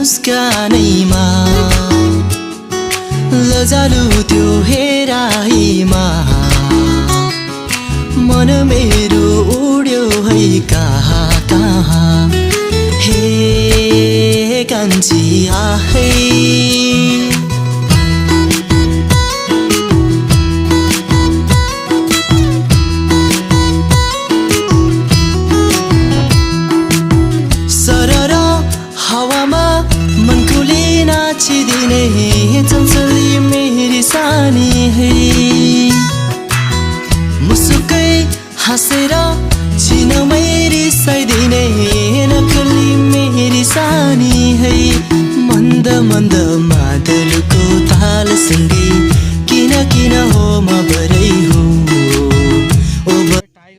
मुस्कानैमा लजालु त्यो हेराइमा मन मेरो उड्यो है कहाँ कहाँ हे कान्छी आहै नाचिदिने चञ्चली मेरी सानी है मुसुकै हाँसेर चिनमै रिसाइदिने नक्कली मेरी सानी है मन्द मन्द मादलको तालसँगै किन किन हो म भरै